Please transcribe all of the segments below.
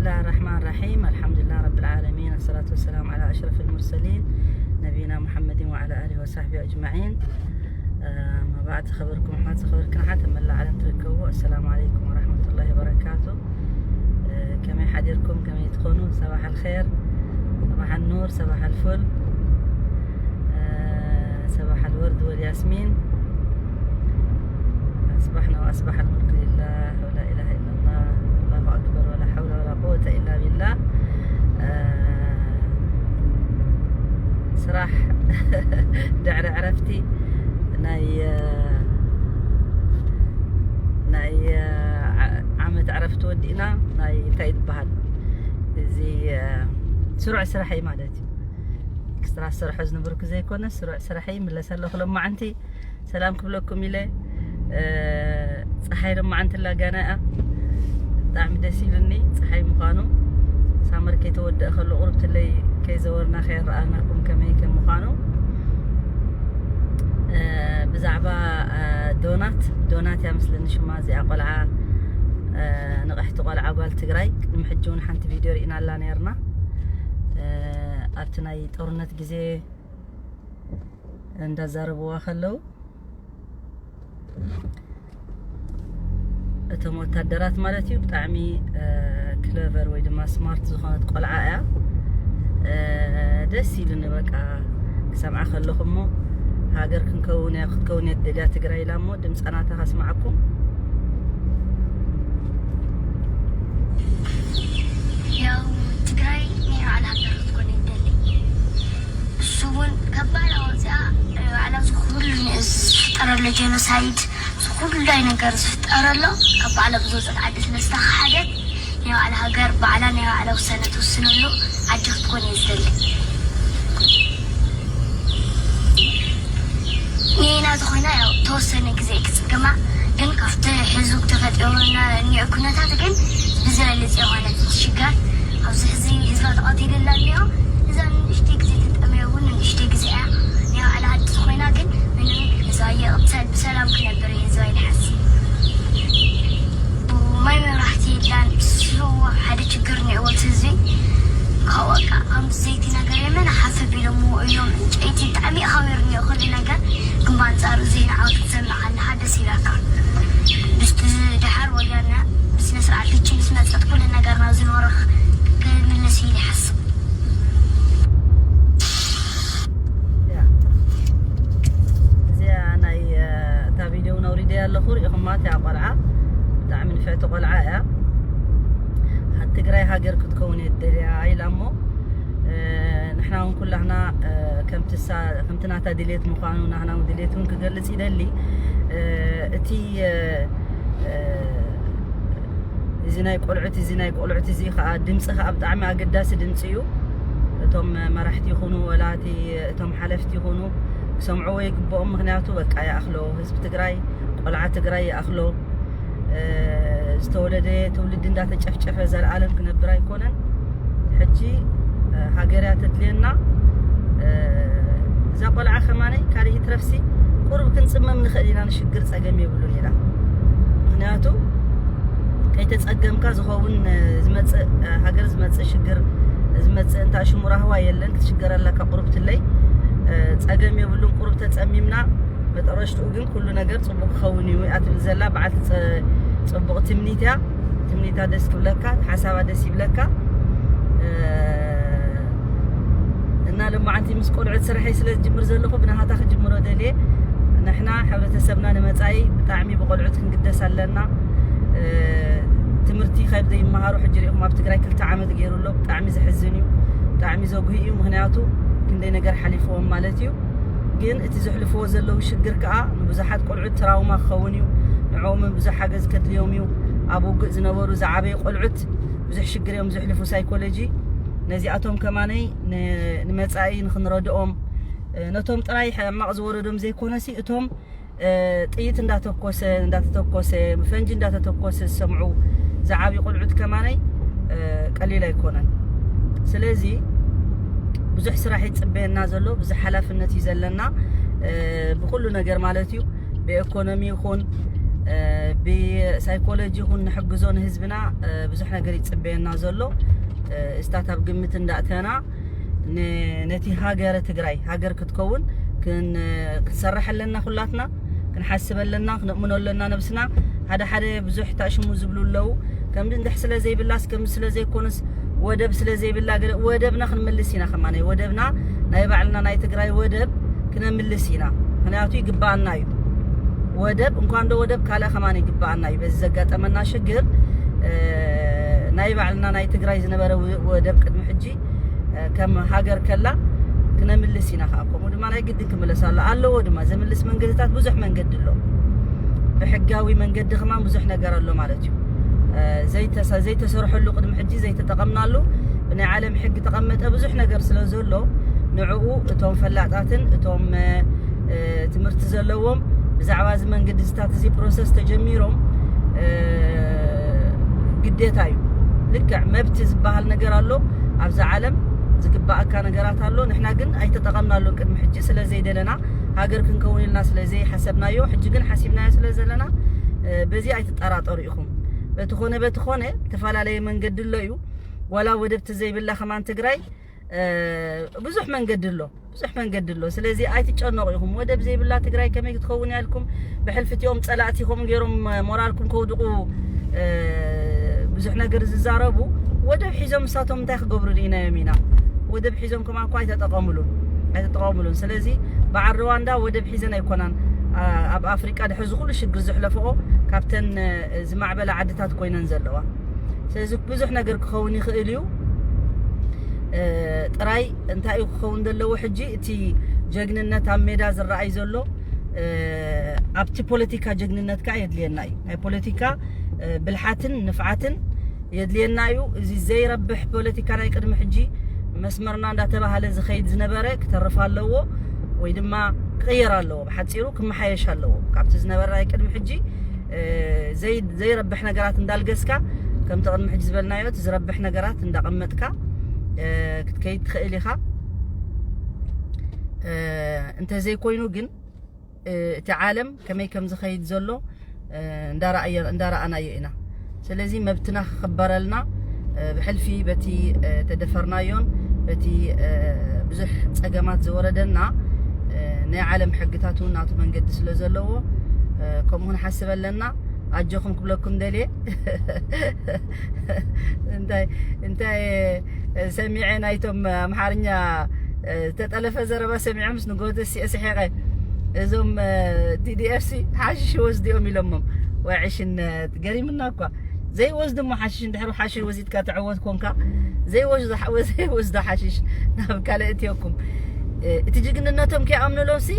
بسم الله الرحمن الرحيم. الحمد لله رب العالمين. الصلاة والسلام على أشرف المرسلين نبينا محمد وعلى آله وصحبه أجمعين. ما بعد، ዝኸበርኩም ኣሕዋት፣ ዝኸበርክን ኣሓት ኣብ መላእ ዓለም ትርከቡ፣ السلام عليكم ورحمة الله وبركاته. ከመይ ሓዲርኩም? ከመይ ትኾኑ? صباح الخير، صباح النور، صباح الفل، صباح الورد والياسمين. أصبحنا وأصبح الملك لله، ولا إله إلا الله، الله أكبر، ولا حول ولا قوة إلا بالله. ስራሕ ድሕሪ ዕረፍቲ ናይ ናይ ዓመት ዕረፍቲ ወዲእና፣ ናይ እንታይ ይበሃል እዚ ስሩዕ ስራሕ እዩ ማለት እዩ። ኤክስትራ ዝሰርሖ ዝነበርኩ ዘይኮነ ስሩዕ ስራሕ ይምለስ ኣለኹ። ሎማዓንቲ ሰላም ክብለኩም ኢለ። ፀሓይ ሎማዓንቲ ላጋና እያ። ብጣዕሚ ደስ ይብልኒ ፀሓይ ምዃኑ። ሳመር ከይተወደአ ከሎ ቁርብትለይ ከይዘወርና ከየረኣናኩም ከመይ ከም ምዃኑ። ብዛዕባ ዶናት፣ ዶናት እያ ምስለኒ ሽማ እዚኣ ቆልዓ፣ ንቕሕቲ ቆልዓ ጓል ትግራይ። ቅድሚ ሕጂ እውን ሓንቲ ቪድዮ ርኢናላ ነርና። ኣብቲ ናይ ጦርነት ግዜ እንዳዛረብዋ ከለዉ፣ እቶም ወታደራት ማለት እዩ፣ ብጣዕሚ ክለቨር ወይ ድማ ስማርት ዝኾነት ቆልዓ እያ። ደስ ኢሉኒ በቃ ክሰምዓ ከለኹ። እሞ ሃገር ክንከውን እያ፣ ክትከውን እየ ትደልያ ትግራይ ኢላ። እሞ ድምፃ ናታ ከስምዓኩም። ያው ትግራይ ናይ ባዕላ ሃገር ክትኮን እየ ትደሊ። እሱ እውን ካብ ባዕላ ወፂኣ፣ ባዕላ እዚ ኩሉ ዝፍጠረሎ ጀኖሳይድ፣ እዚ ኩሉ ነገር ዝፍጠረሎ ካብ ባዕላ ብዝወፀት ዓዲ ስለ ዝተኻሓደት፣ ናይ ባዕላ ሃገር ባዕላ ናይ ባዕላ ውሳነ ትውስነሉ ዓዲ ክትኮን እየ ዝደሊ። ኒና ዝኾይና ያው ተወሰነ ግዜ ክፅገማ፣ ግን ካብቲ ሕዚ ተፈጢሩና እኒኦ ኩነታት ግን ብዝበለፀ የኾነ ሽጋር ኣብዚ ሕዚ ህዝባ ተቐቲልላ እኒኦ። እዛ ንእሽተይ ግዜ ተጠምዮ እውን ንእሽተይ ግዜ እያ። ናይ ባዕላ ዓዲ ዝኾይና ግን ምንም ህዝባ እየቕተል ብሰላም ክነብር እዩ ህዝባ ይልሓስ። ማይ መብራህቲ የላን። እሱ ሓደ ችግር እኒኦ እቲ ህዝቢ። ካብ በቃ ከም ዘይቲ ነገር የመን ሓፍ ቢሎምዎ እዮም። ዕንጨይቲ ብጣዕሚ እዩ ከቢሩ እኒኦ ኩሉ ነገር። ግን ብኣንፃሩ ዜና ዓወት ክትሰምዕ ከለኻ ደስ ይብለካ። ምስቲ ደሓር ወያነ ብስነ ስርዓት ልቺ ምስ መፀት ኩሉ ነገር ናብ ዝነበሮ ክምለስ ኢሉ ይሓስብ። ያ። እዚኣ ናይ፣ እ፣ እታ ቪድዮ እውን ኣውሪደያ ኣለኹ፣ ሪኢኹማ። እቲኣ ቆልዓ ብጣዕሚ ንፍዕቲ ቆልዓ እያ። ሃ-፣ ትግራይ ሃገር ክትከውን እየ ትደልያ ኢላ። እሞ፣ እ፣ ንሕና እውን ኩላህና፣ እ፣ ከምቲ ሳ-፣ ከምቲ ናታ ድሌት ምዃኑ ናህና እውን ድሌት እውን ክገልጽ ይደሊ። እ፣ እቲ፣ እ፣ እ፣ እዚ ናይ ቆልዑት፣ እዚ ናይ ቆልዑት እዚ ኸኣ ድምጺ ኸኣ ብጣዕሚ ኣገዳሲ ድምጺ እዩ። እቶም መራሕቲ ይኹኑ ወላ እቲ፣ እቶም ሓለፍቲ ይኹኑ ክሰምዕዎ ይግብኦም። ምኽንያቱ በቃ ይኣኽሎ፣ ህዝቢ ትግራይ፣ ቆልዓ ትግራይ ይኣኽሎ። እ፣ ዝተወለደ ትውልዲ እንዳተጨፍጨፈ ዘለኣለም ክነብር ኣይኮነን። ሕጂ፣ እ፣ ሃገር እያ ተድልየና። እ፣ እዛ ቆልዓ ከማነይ ካልእ ይትረፍሲ ቁሩብ ክንጽመም ንኽእል ኢና፣ ንሽግር ጸገም የብሉን ኢላ። ምኽንያቱ ከይተጸገምካ ዝኸውን፣ እ፣ ዝመጽእ፣ እ፣ ሃገር ዝመጽእ ሽግር፣ ዝመጽእ እንታ ሽሙ ራህዋ የለን፣ ክትሽገር ኣለካ ቁሩብ ትለይ። እ፣ ጸገም የብሉን፣ ቁሩብ ተጸሚምና መጠረሽትኡ ግን ኩሉ ነገር ጽቡቅ ክኸውን እዩ እያ ትብል ዘላ። በዓልቲ ጸ-፣ ጽቡቅ ትምኒት እያ። ትምኒታ ደስ ክብለካ፣ ሓሳባ ደስ ይብለካ። እ፣ እና ሎማዓንቲ ምስ ቆልዑት ስርሐይ ስለ ዝጅምር ዘለኹ ብናሃታ ክጅምሮ ደልየ። ንሕና ሕብረተሰብና ንመጻኢ ብጣዕሚ ብቆልዑት ክንግደስ ኣለና። እ፣ ትምህርቲ ካብ ዘይመሃሩ ሕጂ ሪኢኹም ኣብ ትግራይ ክልተ ዓመት ገይሩ ኣሎ። ብጣዕሚ ዘሕዝን እዩ፣ ብጣዕሚ ዘጉሂ እዩ። ምኽንያቱ ክንደይ ነገር ሓሊፍዎም ማለት እዩ። ግን እቲ ዘሕልፍዎ ዘለዉ ሽግር ከኣ ንብዙሓት ቆልዑት ትራውማ ክኸውን እዩ። ንዕኦም እውን ብዙሕ ሓገዝ ከድልዮም እዩ። ኣብ ውግእ ዝነበሩ ዝዓበዩ ቆልዑት ብዙሕ ሽግር እዮም ዘሕልፉ፣ ሳይኮሎጂ። ነዚኣቶም ከማነይ ን-፣ ንመጻኢ ንኽንረድኦም፣ እ፣ ነቶም ጥራይ ሕማቕ ዝወረዶም ዘይኮነሲ እቶም፣ እ፣ ጥይት እንዳተኮሰ፣ እንዳተተኮሰ፣ ፈንጂ እንዳተተኮሰ ዝሰምዑ ዝዓብዩ ቆልዑት ከማነይ፣ እ፣ ቀሊል ኣይኮነን። ስለዚ ብዙሕ ስራሕ ይጽበየና ዘሎ፣ ብዙሕ ሓላፍነት እዩ ዘለና፣ እ፣ ብኩሉ ነገር ማለት እዩ። ብኢኮኖሚ ይኹን፣ ብሳይኮሎጂ ይኹን ንሕግዞ ንህዝብና ብዙሕ ነገር ይፅበየና ዘሎ። እስታት ኣብ ግምት እንዳእተና ነቲ ሃገረ ትግራይ ሃገር ክትከውን ክንሰርሕ ኣለና። ኩላትና ክንሓስብ ኣለና፣ ክነእምኖ ኣለና ነብስና። ሓደ ሓደ ብዙሕ ታሽሙ ዝብሉ ኣለዉ። ከምዚ እንድሕ ስለ ዘይብላስ፣ ከምዚ ስለ ዘይኮነስ፣ ወደብ ስለ ዘይብላ ገለ፣ ወደብና ክንምልስ ኢና። ከማነ ወደብና ናይ ባዕልና ናይ ትግራይ ወደብ ክነምልስ ኢና። ምክንያቱ ይግባኣና እዩ። ወደብ እንኳን ዶ ወደብ ካልእ ከማን ይግባኣና እዩ። በዚ ዘጋጠመና ሽግር ናይ ባዕልና ናይ ትግራይ ዝነበረ ወደብ ቅድሚ ሕጂ ከም ሃገር ከላ ክነምልስ ኢና። ከዓ ከምኡ ድማ ናይ ግድን ክምለስ ኣሎ ኣለዎ ድማ። ዘምልስ መንገድታት ብዙሕ መንገዲ ኣሎ። ብሕጋዊ መንገዲ ከማን ብዙሕ ነገር ኣሎ ማለት እዩ። ዘይተሰርሐሉ ቅድሚ ሕጂ ዘይተጠቐምናሉ ብናይ ዓለም ሕጊ ተቐመጠ ብዙሕ ነገር ስለ ዘሎ ንዕኡ እቶም ፈላጣትን እቶም ትምህርቲ ዘለዎም ብዛዕባ እዚ መንገዲ ዝታት እዚ ፕሮሰስ ተጀሚሮም ግዴታ እዩ። ልክዕ መብቲ ዝበሃል ነገር ኣሎ ኣብዛ ዓለም፣ ዝግባኣካ ነገራት ኣሎ። ንሕና ግን ኣይተጠቐምናሉን ቅድሚ ሕጂ ስለ ዘይደለና፣ ሃገር ክንከውን ኢልና ስለ ዘይሓሰብናዮ፣ ሕጂ ግን ሓሲብናዮ ስለ ዘለና በዚ ኣይትጠራጠሩ ኢኹም። በቲ ኮነ በቲ ኮነ ዝተፈላለየ መንገዲ ኣሎ እዩ። ዋላ ወደብቲ ዘይብላ ከማን ትግራይ ብዙሕ መንገዲ ኣሎ፣ ብዙሕ መንገዲ ኣሎ። ስለዚ ኣይትጨነቑ ኢኹም። ወደብ ዘይብላ ትግራይ ከመይ ክትኸውን እያ ኢልኩም ብሕልፊ እቲኦም ፀላእቲ ከምኡ ገይሮም ሞራልኩም ከውድቑ ብዙሕ ነገር ዝዛረቡ፣ ወደብ ሒዞም ንሳቶም እንታይ ክገብሩ ርኢናዮም ኢና። ወደብ ሒዞም ከማን እኳ ኣይተጠቐሙሉን፣ ኣይተጠቐሙሉን። ስለዚ በዓል ሩዋንዳ ወደብ ሒዘን ኣይኮናን ኣብ ኣፍሪቃ ድሕሪ እዚ ኩሉ ሽግር ዘሕለፈኦ ካብተን ዝማዕበላ ዓድታት ኮይነን ዘለዋ። ስለዚ ብዙሕ ነገር ክኸውን ይኽእል እዩ። ጥራይ እንታይ እዩ ክኸውን ዘለዎ ሕጂ? እቲ ጀግንነት ኣብ ሜዳ ዝረኣይ ዘሎ ኣብቲ ፖለቲካ ጀግንነት ከዓ የድልየና እዩ። ናይ ፖለቲካ ብልሓትን ንፍዓትን የድልየና እዩ። እዚ ዘይረብሕ ፖለቲካ ናይ ቅድሚ ሕጂ መስመርና እንዳተባሃለ ዝኸይድ ዝነበረ ክተርፍ ኣለዎ ወይ ድማ ክቕየር ኣለዎ። ብሓፂሩ ክመሓየሽ ኣለዎ። ካብቲ ዝነበረ ናይ ቅድሚ ሕጂ ዘይረብሕ ነገራት እንዳልገስካ፣ ከምቲ ቅድሚ ሕጂ ዝበልናዮ፣ እቲ ዝረብሕ ነገራት እንዳቐመጥካ ክትከይድ ትኽእል ኢኻ። እንተዘይኮይኑ ግን እቲ ዓለም ከመይ ከም ዝኸይድ ዘሎ እንዳረኣናዮ ኢና። ስለዚ መብትና ክኽበረልና ብሕልፊ በቲ ተደፈርናዮን በቲ ብዙሕ ፀገማት ዝወረደና ናይ ዓለም ሕግታት እውን ናቱ መንገዲ ስለ ዘለዎ ከምኡ ክንሓስብ ኣለና። ኣጆኹም ክብለኩም ደልየ። እንታይ እንታይ ሰሚዐ ናይቶም ኣምሓርኛ ዝተጠለፈ ዘረባ ሰሚዐ ምስ ንጎተ ሲእስሒቐ እዞም ቲዲኤፍ ሲ ሓሽሽ ወስዲኦም ኢሎሞም። ወይ ዕሽነት ገሪምና እኳ ዘይወስዱ እሞ ሓሽሽ እንድሕር ሓሽሽ ወሲድካ ትዕወት ኮንካ ዘይወስዱ ዘይወስዱ ሓሽሽ ናብ ካልእ እትየኩም። እቲ ጅግንነቶም ከይኣምኑሎም ሲ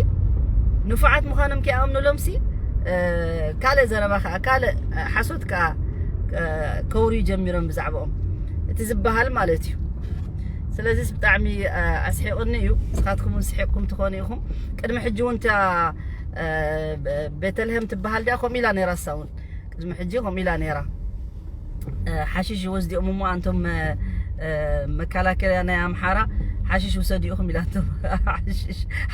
ንፉዓት ምዃኖም ከይኣምኑሎም ሲ ካልእ ዘረባ ከዓ ካልእ ሓሶት ከዓ ከውርዩ ጀሚሮም ብዛዕባኦም እቲ ዝበሃል ማለት እዩ። ስለዚ ብጣዕሚ ኣስሒቕኒ እዩ። ንስኻትኩም እውን ስሒቕኩም ትኾኑ ኢኹም። ቅድሚ ሕጂ እውን እታ ቤተልሔም ትበሃል ዲኣ ከምኡ ኢላ ነይራ። እሳ እውን ቅድሚ ሕጂ ከምኡ ኢላ ነይራ። ሓሽሽ ወስዲኦም እሞ ኣንቶም መከላከያ ናይ ኣምሓራ ሓሽሽ ውሰዱ ኢኹም ኢላቶም።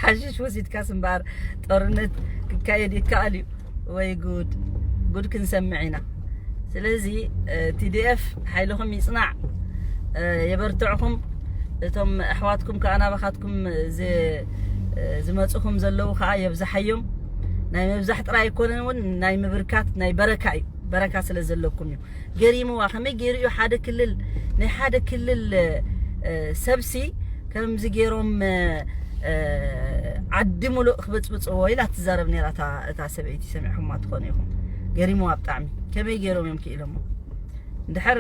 ሓሽሽ ወሲድካስ እምበኣር ጦርነት ክካየድ ይከኣል እዩ ወይ? ጉድ ጉድ ክንሰምዕ ኢና። ስለዚ ቲዲኤፍ ሓይልኹም ይፅናዕ፣ የበርትዕኹም። እቶም ኣሕዋትኩም ከዓ ናባኻትኩም ዝመፅኹም ዘለዉ ከዓ የብዛሓዮም። ናይ ምብዛሕ ጥራይ ኣይኮነን እውን ናይ ምብርካት ናይ በረካ እዩ። በረካ ስለ ዘለኩም እዩ። ገሪምዋ ከመይ ገይሩ እዩ ሓደ ክልል ናይ ሓደ ክልል ሰብሲ ከምዚ ገይሮም ዓዲ ሙሉእ ክበፅብፅዎ ኢላ ትዛረብ ነራ እታ ሰበይቲ። ሰሚዕኹማ ትኾኑ ኢኹም። ገሪምዋ ብጣዕሚ ከመይ ገይሮም እዮም ክኢሎሞ። እንድሕር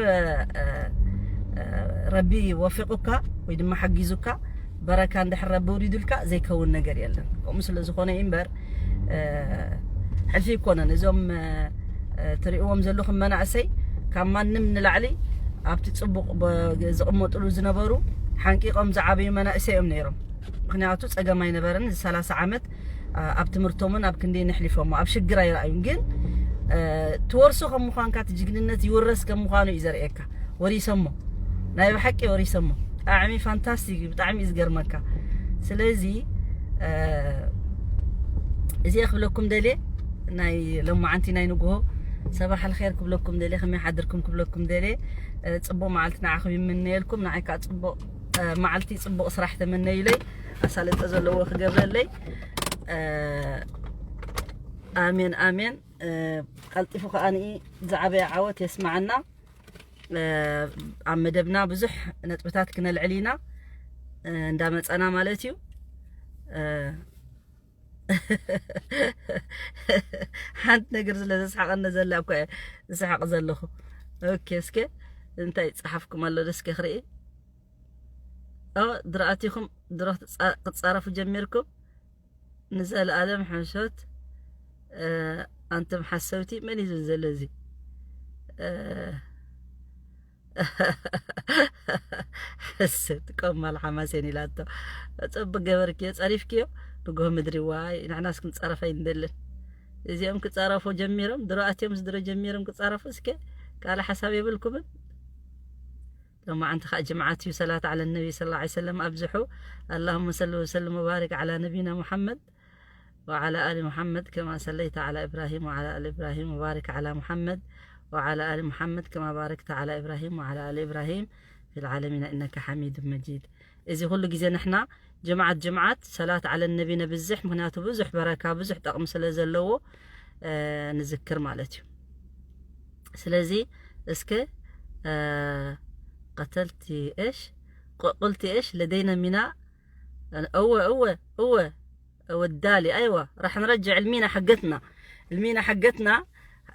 ረቢ ወፊቑካ ወይ ድማ ሓጊዙካ በረካ እንድሕር ረቢ ውሪዱልካ ዘይከውን ነገር የለን። ከምኡ ስለ ዝኾነ እዩ እምበር ሕልፊ ይኮነን። እዞም ትሪእዎም ዘለኹም መናእሰይ ካብ ማንም ንላዕሊ ኣብቲ ፅቡቕ ዝቕመጥሉ ዝነበሩ ሓንቂቖም ዝዓበዩ መናእሰይ እዮም ነይሮም። ምክንያቱ ፀገም ኣይነበረን። እዚ ሰላሳ ዓመት ኣብ ትምህርቶምን ኣብ ክንደይ ነሕሊፎሞ ኣብ ሽግር ኣይረኣዩን። ግን ትወርሶ ከም ምዃንካ እቲ ጅግንነት ይውረስ ከም ምዃኑ እዩ ዘርእየካ። ወሪሶሞ ናይ ብሓቂ ወሪሶሞ። ብጣዕሚ ፋንታስቲክ እዩ። ብጣዕሚ እዩ ዝገርመካ። ስለዚ እዚ ክብለኩም ደልየ ናይ ሎማዓንቲ ናይ ንግሆ ሰባሕ ኣልኸር ክብለኩም ደልየ፣ ከመይ ሓድርኩም ክብለኩም ደልየ። እ፣ ጽቡቕ መዓልቲ ንዓኹም ይምነየልኩም። ንዓይ ከኣ ጽቡቕ፣ እ፣ መዓልቲ፣ ጽቡቕ ስራሕ ተመነዩለይ። ኣሳልጦ ዘለዎ ክገብረለይ። እ፣ ኣሜን፣ ኣሜን። እ፣ ቀልጢፉ ከኣ ንኢ ዝዓበየ ዓወት የስምዓና። እ፣ ኣብ መደብና ብዙሕ ነጥብታት ክነልዕል ኢና፣ እ፣ እንዳመጸና ማለት እዩ። እ፣ ሓንቲ ነገር ስለ ዘስሓቐኒ ዘላ እኮ እየ ዝስሕቕ ዘለኹ። ኦኬ፣ እስከ እንታይ ጸሓፍኩም ኣሎ እስከ ክርኢ። ኦ፣ ድሮ ኣቲኹም፣ ድሮ ክትጻ-፣ ክትጻረፉ ጀሚርኩም። ንዘለኣለም ሕሾት፣ እ፣ ኣንቱም ሓሰውቲ። መን እዩ ዝብል ዘሎ እዚ? እ፣ ሕሰውቲ ቆማል ሓማሴን ኢላቶ። ጽቡቅ ገበርክዮ፣ ጸሪፍክዮ። ንግሆ ምድሪ፣ ዋይ፣ ንሕናስ ክንጸረፍ ኣይንደልን። እዚኦም ክጻረፉ ጀሚሮም፣ ድሮ ኣትዮም ዝድሮ ጀሚሮም ክጻረፉ። እስከ ካልእ ሓሳብ የብልኩምን? ሎማዓንቲ ከዓ ጅምዓት እዩ። ሰላት ዓለ ነቢ ሰለላሁ ዐለይሂ ወሰለም ኣብዝሑ። اللهم صل وسلم وبارك على نبينا محمد وعلى آل محمد كما صليت على إبراهيم وعلى آل إبراهيم وبارك على محمد وعلى آل محمد كما باركت على إبراهيم وعلى آل إبراهيم في العالمين إنك حميد مجيد። እዚ ኩሉ ግዜ ንሕና ጅምዓት ጅምዓት ሰላት ዓለ ነቢ ነብዝሕ፣ ምክንያቱ ብዙሕ በረካ፣ ብዙሕ ጠቕሚ ስለ ዘለዎ፣ እ፣ ንዝክር ማለት እዩ። ስለዚ እስከ፣ እ፣ ቀተልቲ እሽ፣ ቁ-፣ ቁልቲ እሽ ለደይና ሚና፣ እወ፣ እወ፣ እወ፣ እወ ዳሊ፣ ኣይዋ፣ ራሕ ንረጅዕ ልሚና ሓገትና፣ ልሚና ሓገትና፣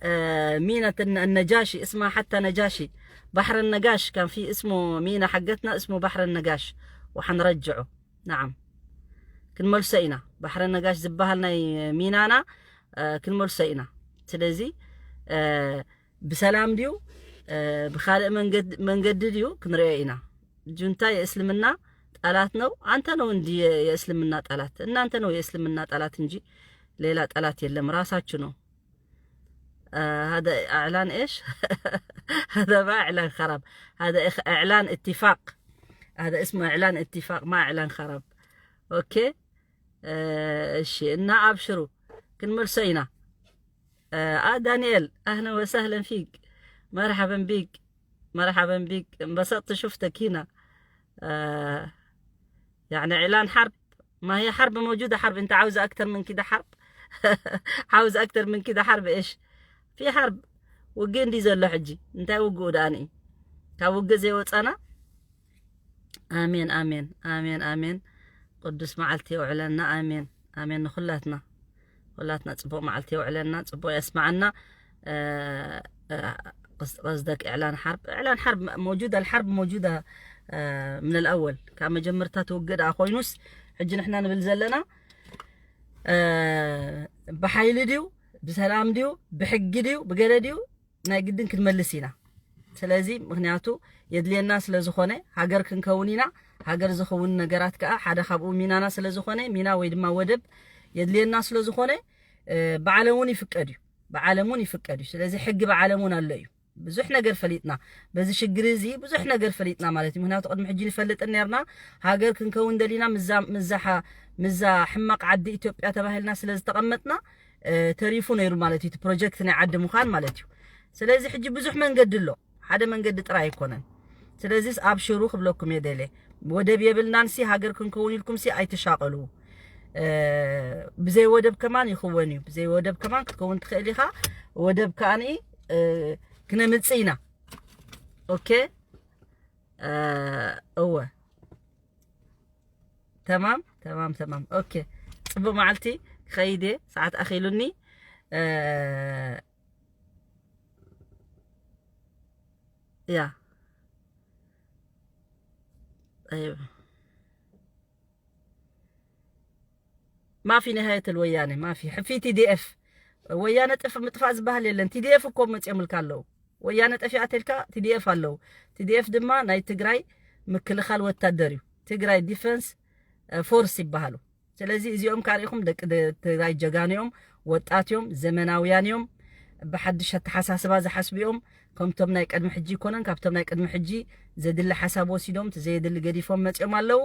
እ፣ ሚና ተን-፣ ነጃሺ፣ እስማ ሓታ ነጃሺ፣ ባሕረ ነጋሽ፣ ካን ፊ እስሙ ሚና ሓገትና፣ እስሙ ባሕረ ነጋሽ፣ ወሓንረጅዑ። ነዓም። ክንመልሶ ኢና። ባሕረ ነጋሽ ዝበሃል ናይ ሚናና፣ እ፣ ክንመልሶ ኢና። ስለዚ፣ እ፣ ብሰላም ድዩ፣ እ፣ ብኻልእ መንገድ-፣ መንገዲ ድዩ ክንሪኦ ኢና። ጁንታ የእስልምና ጠላት ነው። አንተ ነው እንጂ የ-፣ የእስልምና ጠላት። እናንተ ነው የእስልምና ጠላት እንጂ ሌላ ጠላት የለም። ራሳችሁ ነው። እ፣ هذا إعلان إيش؟ هذا ما إعلان خراب. هذا إخ-، إعلان اتفاق. هذا اسمه إعلان اتفاق، ما إعلان خراب. ኦኬ። እ፣ እሺ፣ እና ኣብሽሩ፣ ክንመልሶ ኢና። እ፣ ኣ፣ ዳንኤል፣ أهلا وسهلا فيك. مرحبا بك. مرحبا بك. انبسطت شفتك هنا. እ፣ يعني إعلان حرب. ما هي حرب موجودة حرب. أنت عاوز أكتر من كده حرب؟ عاوز أكتر من كده حرب إيش؟ في حرب. ውግእ እንዲ ዘሎ ሕጂ። እንታይ ውግኡ ደኣ ንኢ? ካብ ውግእ ዘይወጻና? ኣሜን፣ ኣሜን፣ ኣሜን፣ ኣሜን። ቅዱስ መዓልቲ የውዕለና። ኣሜን፣ ኣሜን። ንኹላትና፣ ኩላትና ጽቡቕ መዓልቲ የውዕለና፣ ጽቡቕ የስምዓና። እ፣ እ፣ قص-، قصدك إعلان حرب؟ إعلان حرب موجودة، الحرب موجودة، እ፣ من الأول። ካብ መጀመርታ ትውግእ ደኣ ኮይኑስ፣ ሕጂ ንሕና ንብል ዘለና፣ እ፣ ብሓይሊ ድዩ፣ ብሰላም ድዩ፣ ብሕጊ ድዩ፣ ብገለ ድዩ፣ ናይ ግድን ክንመልስ ኢና። ስለዚ ምክንያቱ የድልየና ስለ ዝኾነ፣ ሃገር ክንከውን ኢና። ሃገር ዝኸውን ነገራት ከኣ ሓደ ካብኡ ሚናና ስለ ዝኾነ፣ ሚና ወይ ድማ ወደብ የድልየና ስለ ዝኾነ፣ እ፣ ብዓለም እውን ይፍቀድ እዩ። ብዓለም እውን ይፍቀድ እዩ። ስለዚ ሕጊ ብዓለም እውን ኣሎ እዩ። ብዙሕ ነገር ፈሊጥና። በዚ ሽግር እዚ ብዙሕ ነገር ፈሊጥና ማለት እዩ። ምክንያቱ ቅድሚ ሕጂ ንፈልጥን ነርና፣ ሃገር ክንከውን ደሊና፣ ምዛ፣ ምዛ ሓ-፣ ምዛ ሕማቕ ዓዲ ኢትዮጵያ ተባሂልና ስለ ዝተቐመጥና፣ እ፣ ተሪፉ ነይሩ ማለት እዩ። እቲ ፕሮጀክት ናይ ዓዲ ምዃን ማለት እዩ። ስለዚ ሕጂ ብዙሕ መንገዲ ኣሎ። ሓደ መንገዲ ጥራይ ኣይኮነን። ስለዚስ ኣብሽሩ ክብለኩም እየ ደልየ። ወደብ የብልናን ሲ ሃገር ክንከውን ኢልኩም ሲ ኣይትሻቐሉ። እ፣ ብዘይ ወደብ ከማን ይኽወን እዩ። ብዘይ ወደብ ከማን ክትከውን ትኽእል ኢኻ። ወደብ ከኣኒ፣ እ፣ ክነምጽእ ኢና። ኦኬ? እ፣ እወ። ተማም፣ ተማም፣ ተማም። ኦኬ። ጽቡቕ መዓልቲ ክኸይድ እየ። ሰዓት ኣኺሉኒ። እ፣ ያ። طيب. ما في نهاية الويانة، ما في. في تي دي إف. ወያነ ጥፍ-፣ ምጥፋእ ዝበሃል የለን። ቲ ዲ ኤፍ እኮ መጽኦምልካ ኣለዉ። ወያነ ጠፊኣ ተልካ ቲ ዲ ኤፍ ኣለዉ። ቲ ዲ ኤፍ ድማ ናይ ትግራይ ምክልኻል ወታደር እዩ። ትግራይ ዲፈንስ፣ እ፣ ፎርስ ይበሃሉ። ስለዚ እዚኦም ካሪኹም ደቂ ደ-፣ ትግራይ ጀጋኑ እዮም፣ ወጣት እዮም፣ ዘመናውያን እዮም፣ ብሓድሽ ኣተሓሳስባ ዝሓስቡ እዮም። ከምቶም ናይ ቅድሚ ሕጂ ይኮነን፣ ካብቶም ናይ ቅድሚ ሕጂ ዘድሊ ሓሳብ ወሲዶም፣ እቲ ዘየድሊ ገዲፎም መጽኦም ኣለዉ።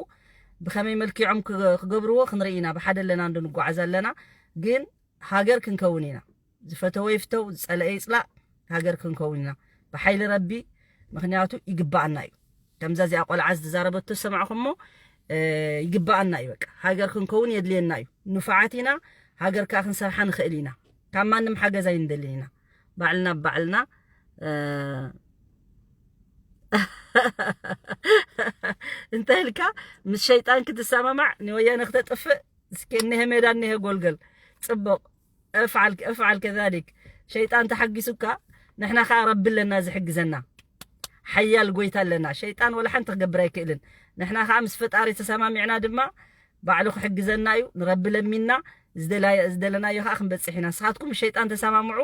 ብኸመይ መልኪዖም ክገ-፣ ክገብርዎ ክንርኢ ኢና። ብሓደ ኣለና እንዶ ንጓዓዝ ኣለና። ግን ሃገር ክንከውን ኢና። ዝፈተወ ይፍተው፣ ዝጸለአ ይጽላእ፣ ሃገር ክንከውን ኢና ብሓይሊ ረቢ። ምኽንያቱ ይግባኣና እዩ። ከምዛ እዚኣ ቆልዓ ዝተዛረበቶ ዝሰማዕኹሞ፣ እ፣ ይግባኣና እዩ። በቃ ሃገር ክንከውን የድልየና እዩ። ንፉዓት ኢና፣ ሃገር ከኣ ክንሰርሓ ንኽእል ኢና። ካብ ማንም ሓገዝ ኣይንደልን ኢና። ባዕልና ብባዕልና፣ እ፣ እንታይ ኢልካ ምስ ሸይጣን ክትሰማማዕ፣ ንወያነ ክተጥፍእ፣ እስኪ እኒሀ ሜዳ እኒሀ ጎልገል። ጽቡቕ። እፍዓል፣ እፍዓል ከዛሊክ። ሸይጣን ተሓጊሱካ፣ ንሕና ከኣ ረቢ ኣለና ዝሕግዘና። ሓያል ጎይታ ኣለና። ሸይጣን ወላ ሓንቲ ክገብር ኣይክእልን። ንሕና ከኣ ምስ ፈጣሪ ተሰማሚዕና ድማ ባዕሉ ክሕግዘና እዩ። ንረቢ ለሚንና፣ ዝደላየ-፣ ዝደለናዮ ከኣ ክንበጽሕ ኢና። ንስኻትኩም ሸይጣን ተሰማምዑ፣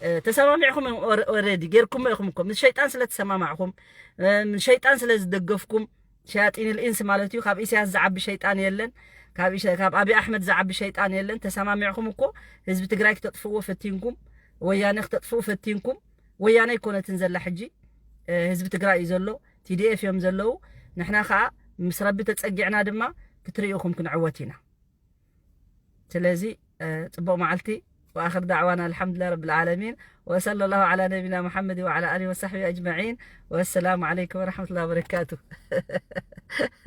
እ፣ ተሰማሚዕኹም እዮም ኦረ-፣ ኦረዲ ጌርኩሞ ኢኹም እኮ። ምስ ሸይጣን ስለ ተሰማማዕኹም፣ እ፣ ሸይጣን ስለ ዝደገፍኩም፣ ሸያጢን ልኢንስ ማለት እዩ። ካብ ኢሳያስ ዝዓቢ ሸይጣን የለን። ካብ ኢሰ-፣ ካብ ኣብይ ኣሕመድ ዝዓቢ ሸይጣን የለን። ተሰማሚዕኹም እኮ ህዝቢ ትግራይ ክተጥፍዎ ፈቲንኩም፣ ወያነ ክተጥፍኡ ፈቲንኩም። ወያነ ኣይኮነትን ዘላ ሕጂ፣ እ፣ ህዝቢ ትግራይ እዩ ዘሎ፣ ቲ ዲ ኤፍ እዮም ዘለዉ። ንሕና ከኣ ምስ ረቢ ተጸጊዕና ድማ ክትርእዩኹም ክንዕወት ኢና። ስለዚ፣ እ፣ ጽቡቕ መዓልቲ። وآخر دعوانا الحمد لله رب العالمين، وصلى الله على نبينا محمد وعلى آله وصحبه أجمعين، والسلام عليكم ورحمة الله وبركاته.